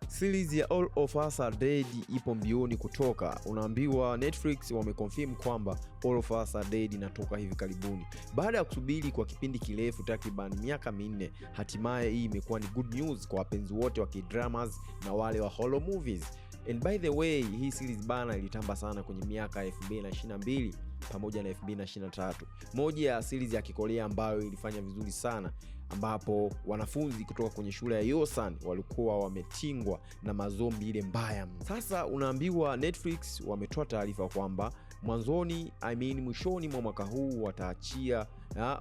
Series ya All of Us Are Dead ipo mbioni kutoka. Unaambiwa Netflix wameconfirm kwamba All of Us Are Dead inatoka hivi karibuni. Baada ya kusubiri kwa kipindi kirefu takriban miaka 4, hatimaye hii imekuwa ni good news kwa wapenzi wote wa K-dramas na wale wa horror movies. And by the way, hii series bana ilitamba sana kwenye miaka 2022 pamoja na 2023. Moja ya series ya Kikorea ambayo ilifanya vizuri sana, ambapo wanafunzi kutoka kwenye shule ya Yosan walikuwa wametingwa na mazombi ile mbaya. Sasa unaambiwa Netflix wametoa taarifa kwamba mwanzoni, I mean mwishoni mwa mwaka huu wataachia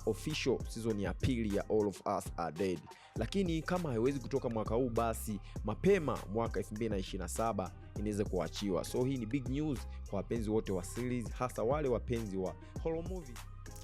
official season ya pili ya All of Us Are Dead, lakini kama haiwezi kutoka mwaka huu, basi mapema mwaka 2027 inaweza kuachiwa. So hii ni big news kwa wapenzi wote wa series, hasa wale wapenzi wa horror movie.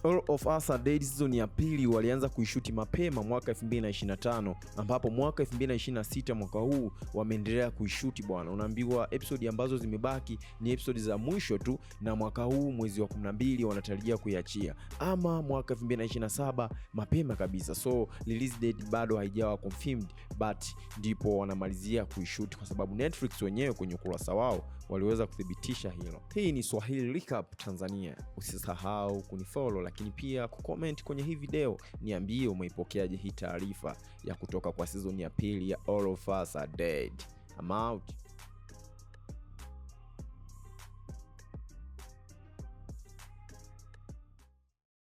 All of Us Are Dead season ya pili walianza kuishuti mapema mwaka 2025, ambapo mwaka 2026, mwaka huu, wameendelea kuishuti bwana. Unaambiwa episode ambazo zimebaki ni episode za mwisho tu, na mwaka huu mwezi wa 12 wanatarajia kuiachia, ama mwaka 2027 mapema kabisa. So release date bado haijawa confirmed, but ndipo wanamalizia kuishuti kwa sababu Netflix wenyewe kwenye ukurasa wao waliweza kuthibitisha hilo. Hii ni Swahili Recap Tanzania. Usisahau kunifollow, lakini pia kucomment kwenye hii video, niambie umeipokeaje hii taarifa ya kutoka kwa season ya pili ya All of Us Are Dead. I'm out.